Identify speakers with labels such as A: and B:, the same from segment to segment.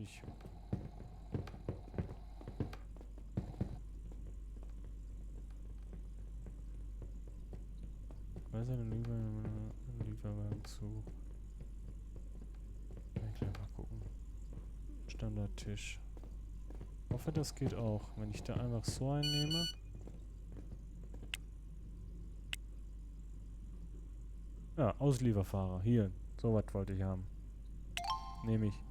A: nicht. Was ist ein Lieferwagen zu? Ich gleich mal gucken. Standardtisch. Hoffe, das geht auch. Wenn ich da einfach so einnehme. Ja, Auslieferfahrer. Hier. So was wollte ich haben. Nehme ich.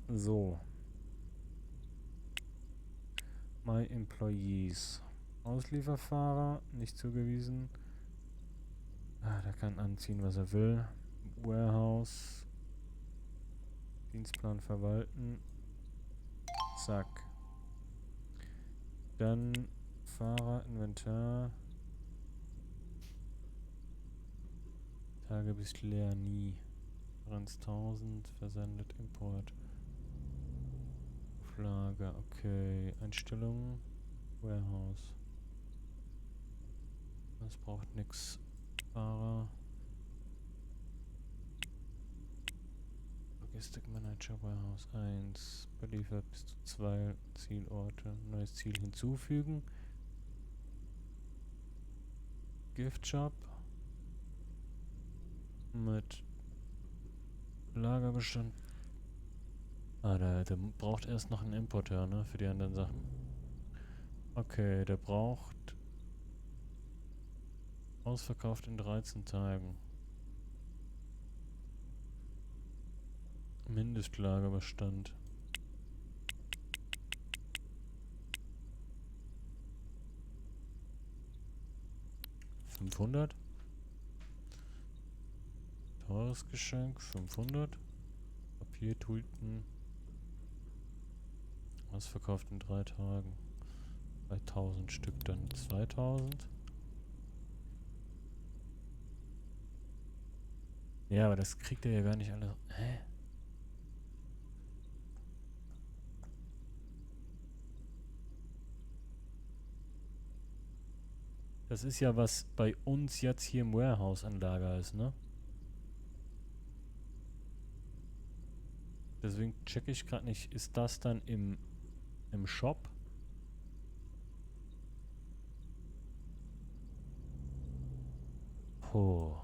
A: So. My Employees. Auslieferfahrer. Nicht zugewiesen. Ah, der kann anziehen, was er will. Warehouse. Dienstplan verwalten. Zack. Dann Fahrer, Inventar. Tage bis leer, nie. Trans 1000, versendet, Import. Auflage, okay. Einstellungen. Warehouse. Das braucht nix. Fahrer. Logistikmanager, Warehouse 1. Beliefert bis zu 2 Zielorte. Neues Ziel hinzufügen. Giftshop. Mit Lagerbestand. Ah, der braucht erst noch einen Importeur, ne? Für die anderen Sachen. Okay, der braucht ausverkauft in 13 Tagen. Mindestlagerbestand. $500. Teures Geschenk, 500. Papiertulpen. Ausverkauft in 3 Tagen. 3000 Stück, dann 2000. Ja, aber das kriegt er ja gar nicht alle. Hä? Das ist ja, was bei uns jetzt hier im Warehouse an Lager ist, ne? Deswegen checke ich gerade nicht, ist das dann im Shop? Oh.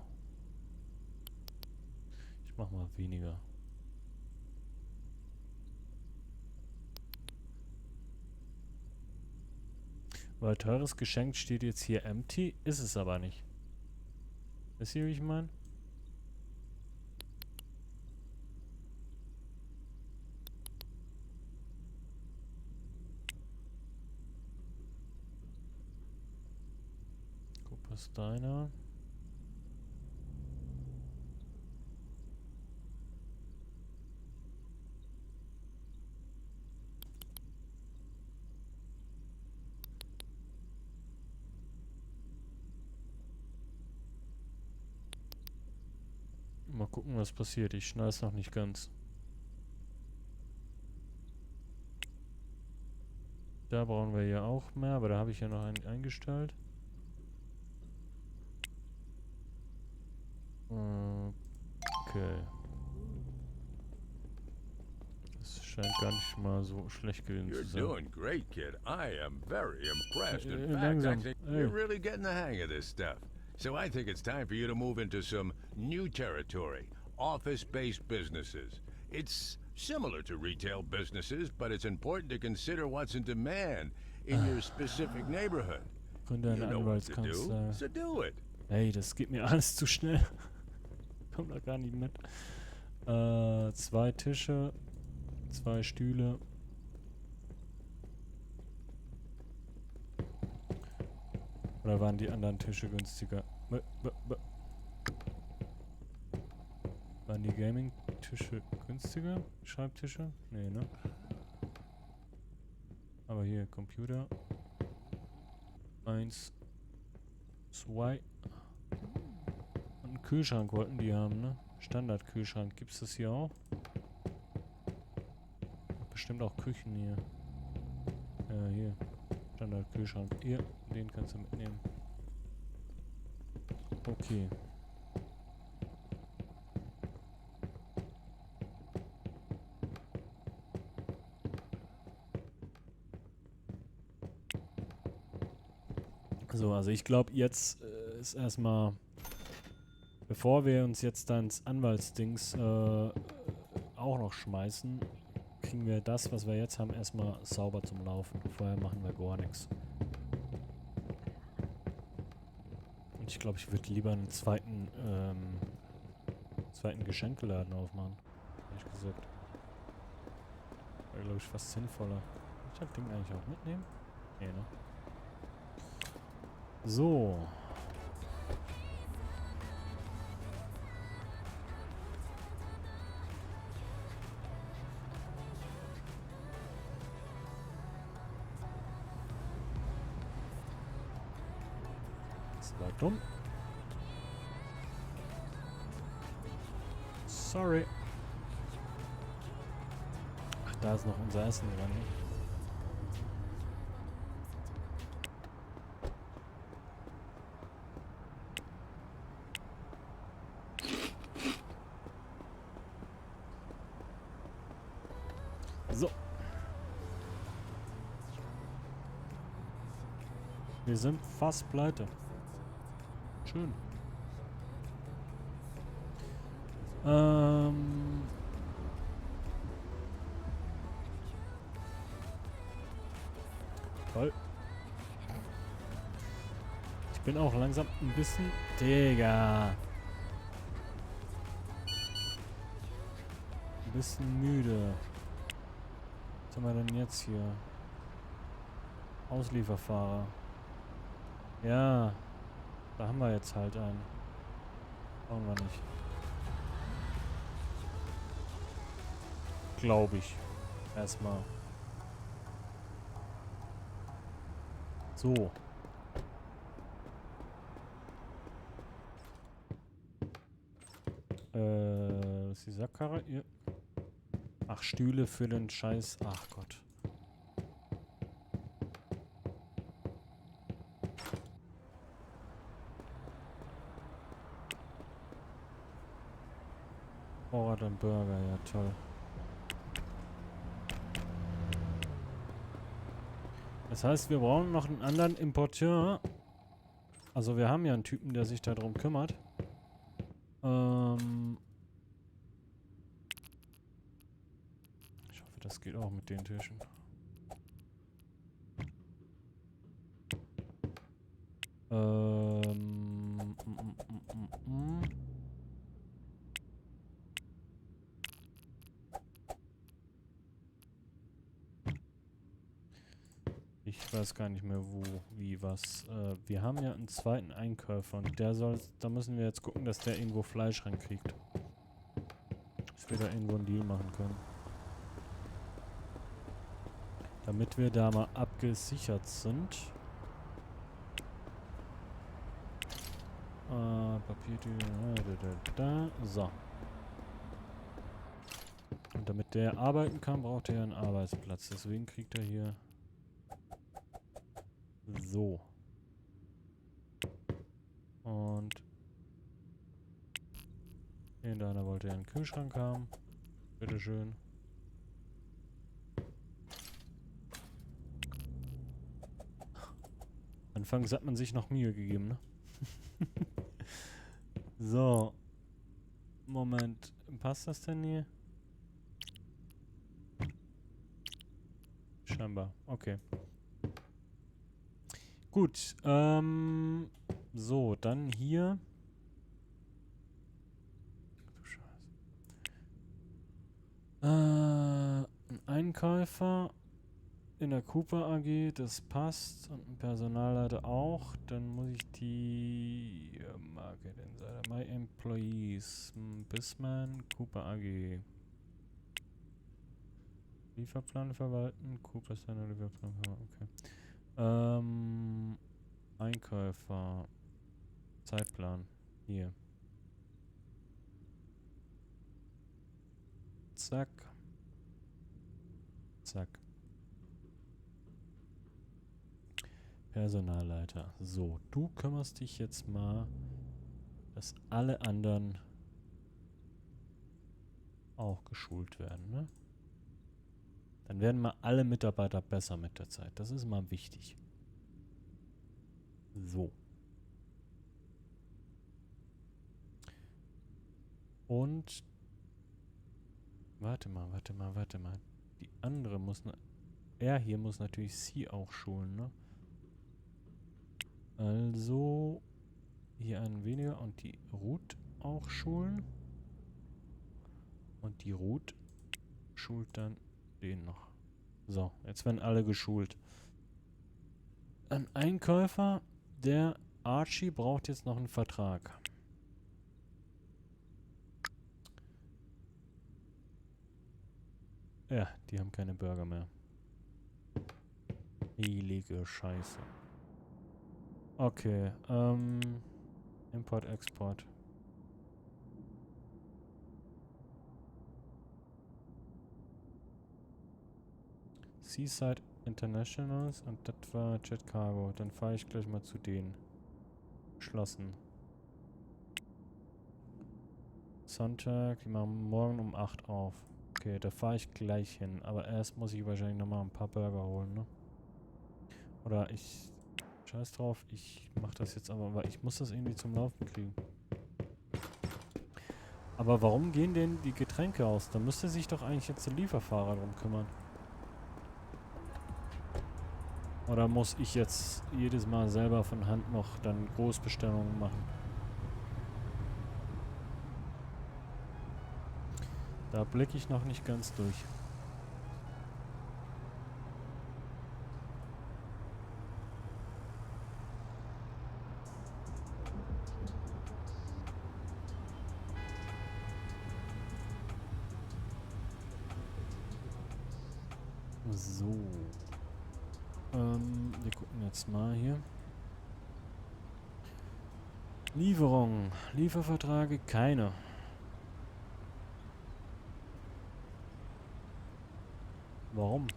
A: Ich mach mal weniger. Weil teures Geschenk steht jetzt hier empty, ist es aber nicht. Wisst ihr, wie ich meine? Cooper's Diner. Mal gucken, was passiert. Ich schneide es noch nicht ganz. Da brauchen wir ja auch mehr, aber da habe ich ja noch einen eingestellt. Okay. Das scheint gar nicht mal so schlecht gewesen zu
B: You're
A: sein.
B: doing great, kid. I am very impressed. In fact, I
A: Langsam.
B: think
A: Ey.
B: you're really getting the hang of this stuff. So I think it's time for you to move into some new territory. Office-based businesses. It's similar to retail businesses, but it's important to consider what's in demand in your specific neighborhood.
A: Gründe
B: You
A: eine
B: know what to do,
A: Anwaltskanzlei.
B: so do it.
A: Ey, das geht mir alles zu schnell. Komm da gar nicht mit. 2 Tische, 2 Stühle. Oder waren die anderen Tische günstiger? Waren die Gaming-Tische günstiger? Schreibtische? Nee, ne? Aber hier, Computer. 1, 2. Und einen Kühlschrank wollten die haben, ne? Standard-Kühlschrank. Gibt's das hier auch? Bestimmt auch Küchen hier. Ja, hier. Standard-Kühlschrank. Hier, den kannst du mitnehmen. Okay. So, also ich glaube, jetzt ist erstmal, bevor wir uns jetzt dann ins Anwaltsdings auch noch schmeißen, kriegen wir das, was wir jetzt haben, erstmal sauber zum Laufen. Vorher machen wir gar nichts. Und ich glaube, ich würde lieber einen zweiten Geschenkeladen aufmachen. Ehrlich gesagt. Wäre, glaube ich, fast sinnvoller. Kann ich das Ding eigentlich auch mitnehmen? Nee, ne? So. Das war dumm. Sorry. Ach, da ist noch unser Essen dran. Ne? So. Wir sind fast pleite. Schön. Toll. Ich bin auch langsam ein bisschen... Digga. Ein bisschen müde. Was haben wir denn jetzt hier? Auslieferfahrer. Ja. Da haben wir jetzt halt einen. Brauchen wir nicht. Glaube ich. Erstmal. So. Was ist die Sackkarre? Hier. Ach, Stühle für den Scheiß. Ach Gott. Vorrat und Burger, ja toll. Das heißt, wir brauchen noch einen anderen Importeur. Also wir haben ja einen Typen, der sich darum kümmert. Ich hoffe, das geht auch mit den Tischen. Ich weiß gar nicht mehr wo, wie, was. Wir haben ja einen zweiten Einkäufer und der soll, da müssen wir jetzt gucken, dass der irgendwo Fleisch rankriegt. Dass wir da irgendwo einen Deal machen können. Damit wir da mal abgesichert sind. Papiertüte, so. Und damit der arbeiten kann, braucht er einen Arbeitsplatz. Deswegen kriegt er hier so. Und irgendeiner wollte ja einen Kühlschrank haben. Bitteschön. Anfangs hat man sich noch Mühe gegeben, ne? So. Moment. Passt das denn hier? Scheinbar. Okay. Gut. So, dann hier. Du Scheiße. Ein Einkäufer in der Cooper AG, das passt. Und ein Personalleiter auch. Dann muss ich die Market Insider, My Employees, Bisman, Cooper AG. Lieferplan verwalten, Cooper Standard Lieferplan verwalten, okay. Einkäufer, Zeitplan, hier. Zack. Zack. Personalleiter. So, du kümmerst dich jetzt mal, dass alle anderen auch geschult werden, ne? Dann werden mal alle Mitarbeiter besser mit der Zeit. Das ist mal wichtig. So. Und warte mal. Die andere muss... Er hier muss natürlich sie auch schulen, ne? Also hier einen weniger und die Ruth auch schulen. Und die Ruth schult dann den noch. So, jetzt werden alle geschult. Ein Einkäufer, der Archie braucht jetzt noch einen Vertrag. Ja, die haben keine Burger mehr. Heilige Scheiße. Okay, Import, Export. Seaside Internationals und das war Jet Cargo. Dann fahre ich gleich mal zu denen. Geschlossen. Sonntag, die machen morgen um 8 auf. Okay, da fahre ich gleich hin. Aber erst muss ich wahrscheinlich nochmal ein paar Burger holen, ne? Oder ich... Scheiß drauf, ich mache das jetzt aber, weil ich muss das irgendwie zum Laufen kriegen. Aber warum gehen denn die Getränke aus? Da müsste sich doch eigentlich jetzt der Lieferfahrer drum kümmern. Oder muss ich jetzt jedes Mal selber von Hand noch dann Großbestellungen machen? Da blicke ich noch nicht ganz durch. So. Wir gucken jetzt mal hier. Lieferung. Lieferverträge keine. Warum?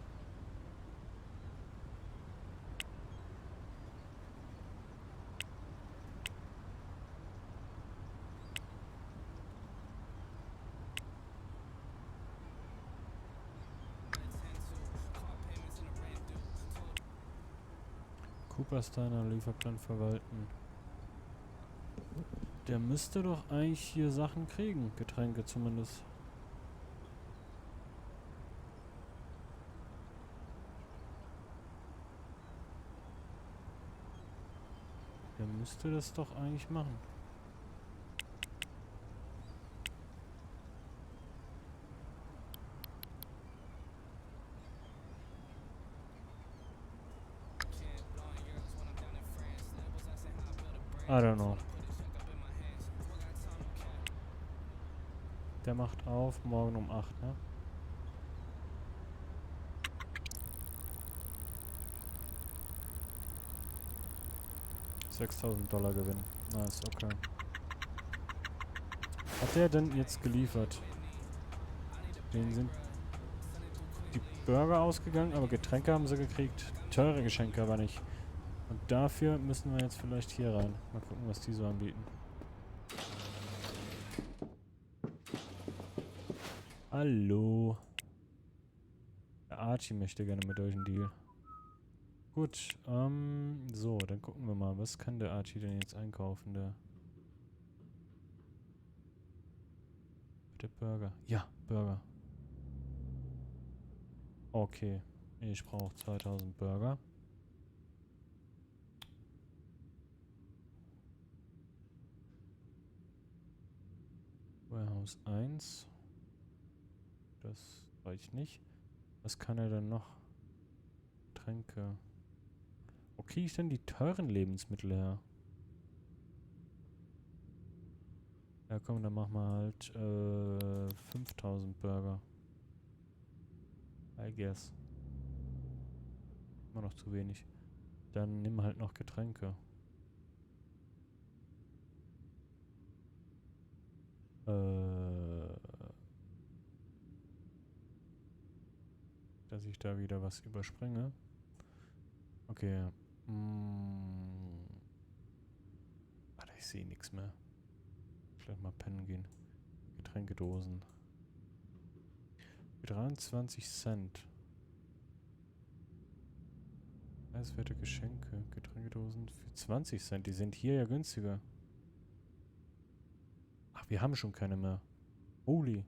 A: Coopersteiner Lieferplan verwalten. Der müsste doch eigentlich hier Sachen kriegen. Getränke zumindest. Der müsste das doch eigentlich machen. I don't know. Der macht auf morgen um 8, ne? $6.000 Gewinn. Nice, okay. Hat der denn jetzt geliefert? Denen sind die Burger ausgegangen, aber Getränke haben sie gekriegt. Teure Geschenke aber nicht. Und dafür müssen wir jetzt vielleicht hier rein. Mal gucken, was die so anbieten. Hallo. Der Archie möchte gerne mit euch einen Deal. Gut, so, dann gucken wir mal. Was kann der Archie denn jetzt einkaufen, der Burger? Ja, Burger. Okay, ich brauche 2000 Burger. Warehouse 1. Das reicht nicht. Was kann er denn noch? Tränke. Wo kriege ich denn die teuren Lebensmittel her? Ja komm, dann machen wir halt 5000 Burger. I guess. Immer noch zu wenig. Dann nimm halt noch Getränke. Dass ich da wieder was überspringe. Okay. Warte, ich sehe nichts mehr. Vielleicht mal pennen gehen. Getränkedosen. Für 23 Cent. Preiswerte Geschenke. Getränkedosen für 20 Cent. Die sind hier ja günstiger. Ach, wir haben schon keine mehr. Holy.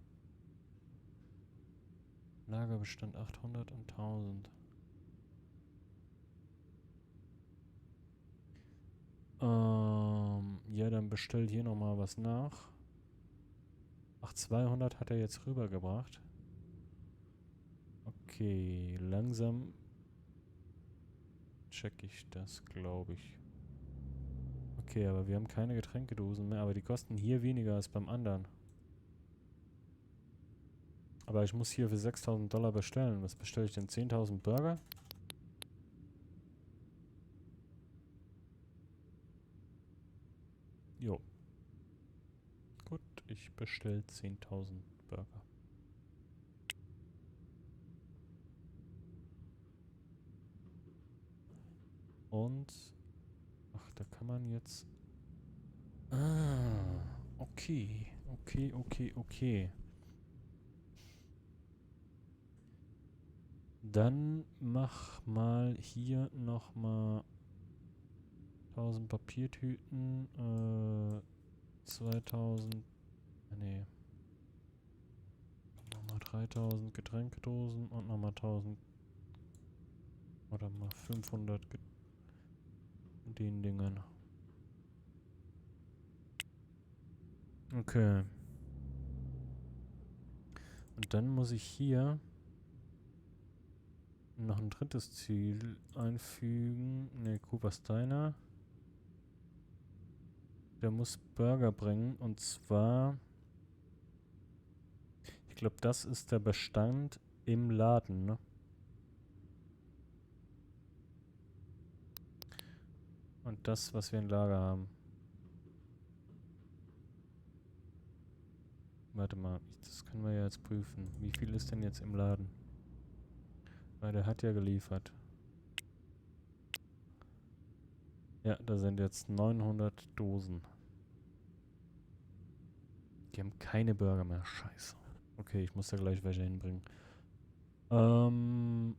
A: Lagerbestand 800 und 1000. Ja, dann bestell hier nochmal was nach. Ach, 200 hat er jetzt rübergebracht. Okay, langsam check ich das, glaube ich. Okay, aber wir haben keine Getränkedosen mehr, aber die kosten hier weniger als beim anderen. Aber ich muss hier für 6.000 Dollar bestellen. Was bestelle ich denn? 10.000 Burger? Jo. Gut, ich bestelle 10.000 Burger. Und... Ach, da kann man jetzt... Ah, okay. Okay. Dann mach mal hier nochmal 1000 Papiertüten, 2000, nee, nochmal 3000 Getränkedosen und nochmal 1000, oder mal 500 den Dingern. Okay. Und dann muss ich hier noch ein drittes Ziel einfügen. Ne, Cooper Steiner. Der muss Burger bringen. Und zwar... Ich glaube, das ist der Bestand im Laden, ne? Und das, was wir im Lager haben. Warte mal, das können wir ja jetzt prüfen. Wie viel ist denn jetzt im Laden? Weil der hat ja geliefert. Ja, da sind jetzt 900 Dosen. Die haben keine Burger mehr. Scheiße. Okay, ich muss da gleich welche hinbringen. Keine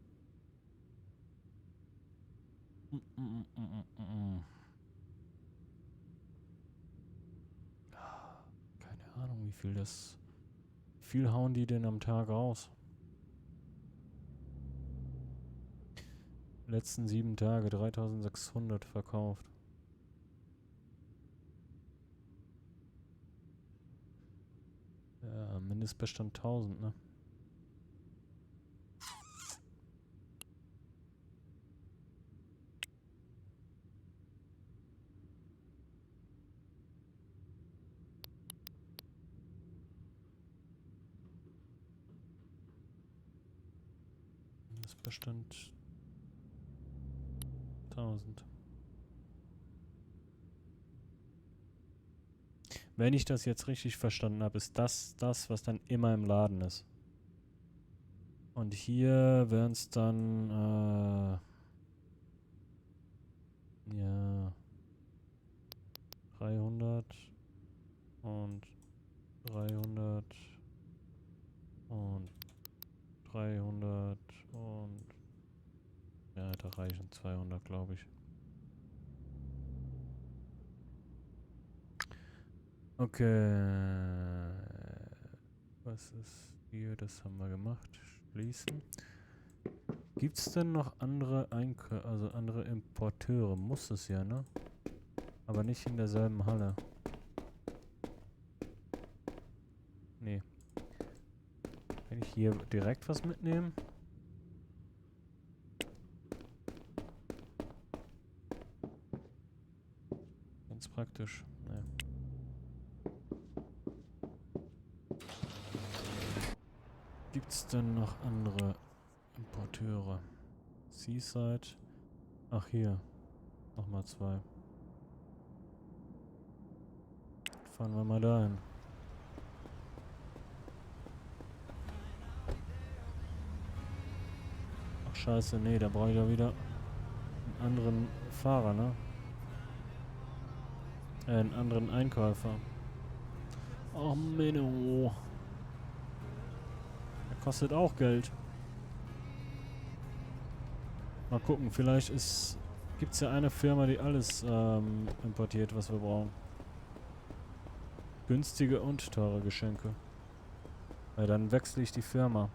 A: Ahnung, wie viel das... Wie viel hauen die denn am Tag raus? Letzten 7 Tage 3600 verkauft. Ja, Mindestbestand 1000, ne? Mindestbestand 1000. Wenn ich das jetzt richtig verstanden habe, ist das, was dann immer im Laden ist. Und hier wären es dann, ja, 300 und 300 und 300 und, ja, da reichen 200, glaube ich. Okay. Was ist hier? Das haben wir gemacht. Schließen. Gibt es denn noch andere andere Importeure? Muss es ja, ne? Aber nicht in derselben Halle. Nee. Kann ich hier direkt was mitnehmen? Ganz praktisch. Naja. Gibt es denn noch andere Importeure? Seaside. Ach, hier. Nochmal 2. Fahren wir mal dahin. Ach, scheiße. Nee, da brauche ich ja wieder einen anderen Fahrer, ne? Einen anderen Einkäufer. Oh, Menno. Der kostet auch Geld. Mal gucken, vielleicht gibt es ja eine Firma, die alles importiert, was wir brauchen. Günstige und teure Geschenke. Weil dann wechsle ich die Firma.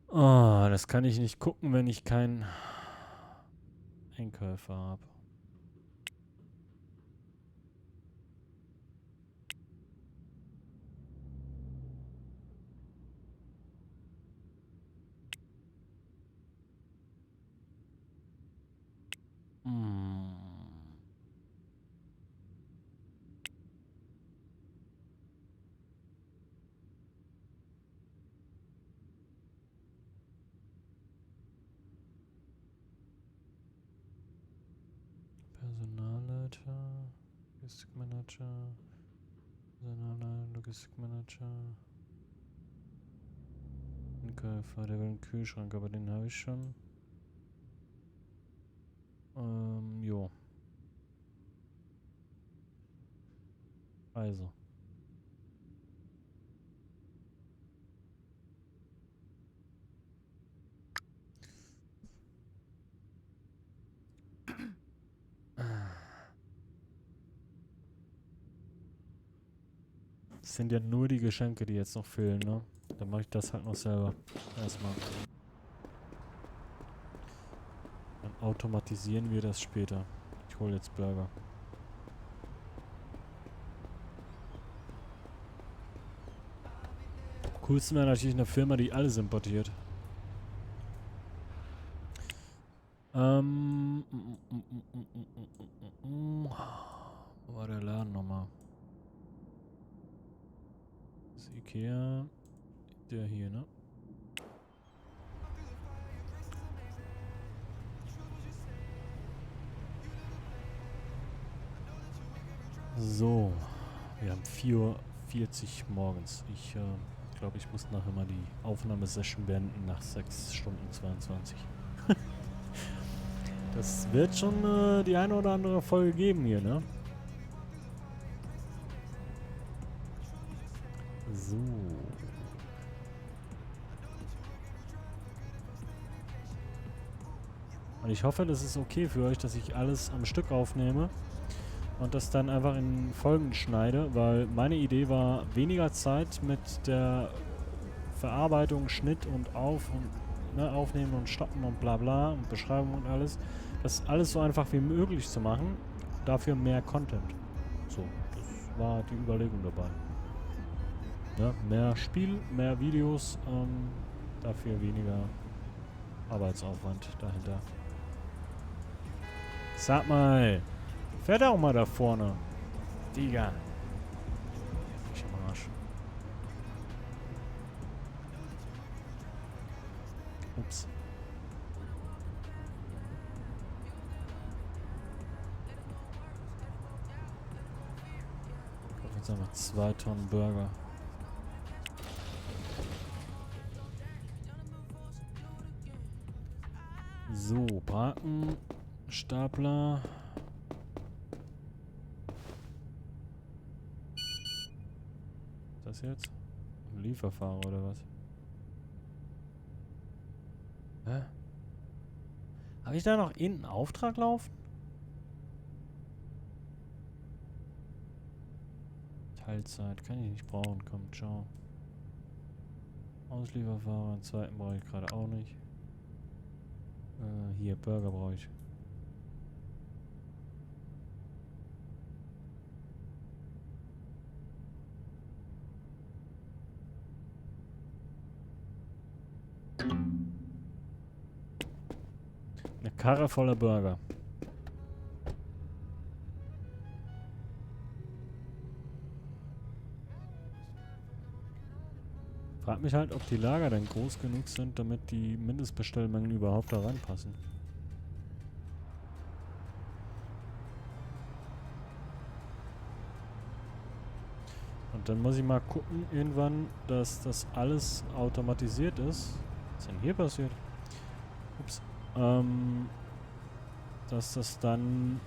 A: Oh, das kann ich nicht gucken, wenn ich keinen Einkäufer habe. Hm. Personalleiter, Logistikmanager, Personalleiter, Logistikmanager. Einkäufer, der will einen Kühlschrank, aber den habe ich schon. Jo. Also. Das sind ja nur die Geschenke, die jetzt noch fehlen, ne? Dann mache ich das halt noch selber. Erstmal. Dann automatisieren wir das später. Ich hole jetzt Burger. Coolsten wäre natürlich eine Firma, die alles importiert. Wo war der Laden nochmal? Das Ikea. Der hier, ne? So. Wir haben 4:40 Uhr morgens. Ich glaube, ich muss nachher mal die Aufnahmesession beenden nach 6 Stunden 22. Das wird schon die eine oder andere Folge geben hier, ne? So. Und ich hoffe, das ist okay für euch, dass ich alles am Stück aufnehme und das dann einfach in Folgen schneide, weil meine Idee war, weniger Zeit mit der Verarbeitung, Schnitt und Aufnehmen und Stoppen und bla bla und Beschreibung und alles. Das alles so einfach wie möglich zu machen, dafür mehr Content. So, das war die Überlegung dabei. Ja, mehr Spiel, mehr Videos, dafür weniger Arbeitsaufwand dahinter. Sag mal, fährt auch mal da vorne. Digga. Ich am Arsch. Ups. Jetzt haben wir 2 Tonnen Burger. So, Braten, Stapler. Das jetzt? Ein Lieferfahrer oder was? Hä? Habe ich da noch irgendeinen Auftrag laufen? Teilzeit, kann ich nicht brauchen. Komm, ciao. Auslieferfahrer, einen zweiten brauche ich gerade auch nicht. Hier, Burger brauche ich. Eine Karre voller Burger. Frag mich halt, ob die Lager denn groß genug sind, damit die Mindestbestellmengen überhaupt da reinpassen. Und dann muss ich mal gucken, irgendwann, dass das alles automatisiert ist. Was ist denn hier passiert? Ups. Dass das dann...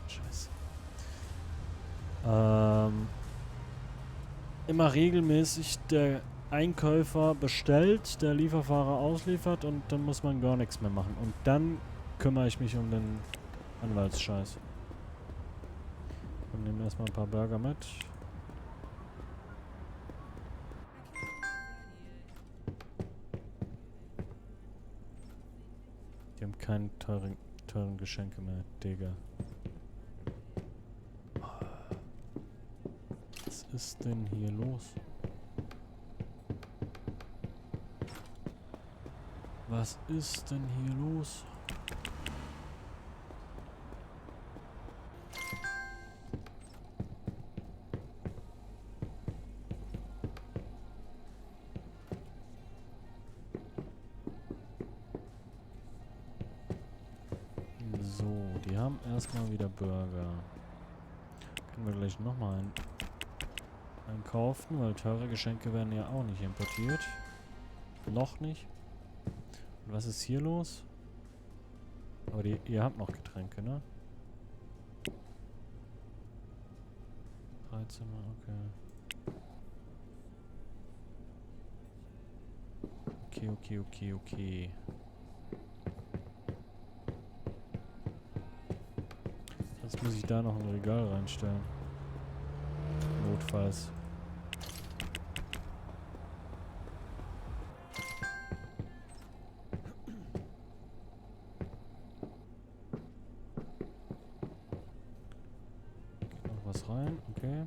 A: Scheiße. immer regelmäßig der Einkäufer bestellt, der Lieferfahrer ausliefert und dann muss man gar nichts mehr machen. Und dann kümmere ich mich um den Anwaltsscheiß. Wir nehmen erstmal ein paar Burger mit. Die haben keine teuren Geschenke mehr, Digga. Was ist denn hier los? Was ist denn hier los? So, die haben erstmal wieder Burger. Können wir gleich nochmal einkaufen, weil teure Geschenke werden ja auch nicht importiert. Noch nicht. Und was ist hier los? Aber ihr habt noch Getränke, ne? 13 Mal, okay. Okay. Jetzt muss ich da noch ein Regal reinstellen. Notfalls. Geht noch was rein, okay.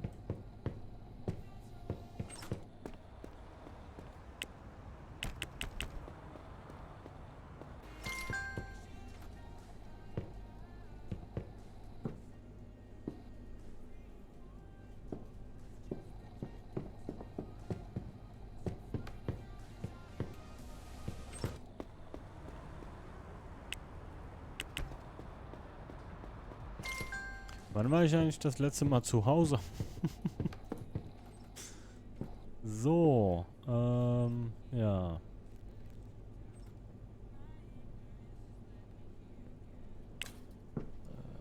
A: Wann war ich eigentlich das letzte Mal zu Hause? So, ja.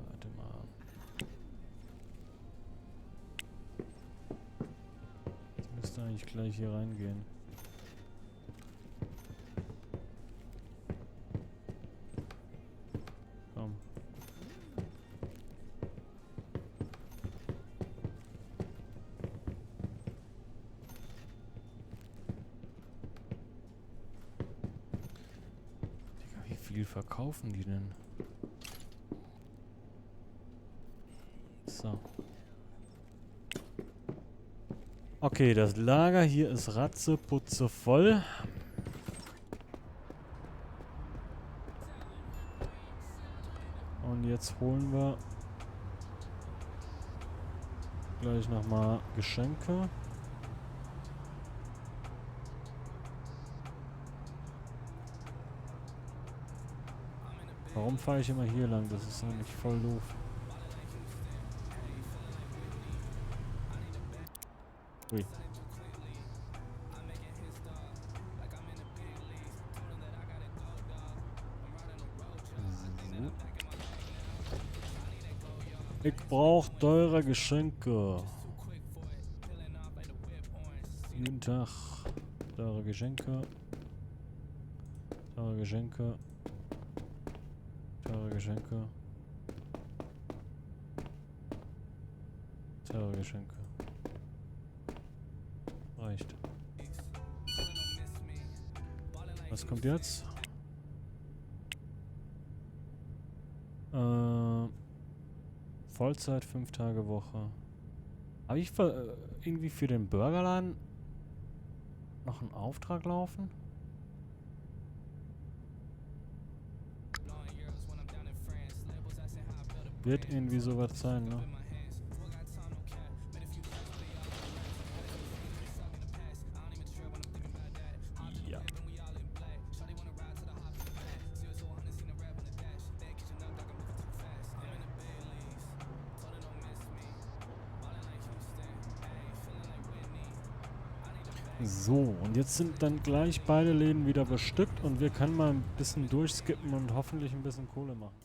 A: Warte mal. Jetzt müsste eigentlich gleich hier reingehen. Komm. Wie viel verkaufen die denn? So. Okay, das Lager hier ist ratzeputze voll. Und jetzt holen wir gleich nochmal Geschenke. Warum fahre ich immer hier lang? Das ist eigentlich voll doof. Ui. Ich brauche teure Geschenke. Guten Tag. Teure Geschenke. Teure Geschenke. Teure Geschenke. Teure Geschenke. Reicht. Was kommt jetzt? Vollzeit 5 Tage Woche. Habe ich irgendwie für den Burgerladen noch einen Auftrag laufen? Wird irgendwie sowas sein, ne? Ja. So, und jetzt sind dann gleich beide Läden wieder bestückt und wir können mal ein bisschen durchskippen und hoffentlich ein bisschen Kohle machen.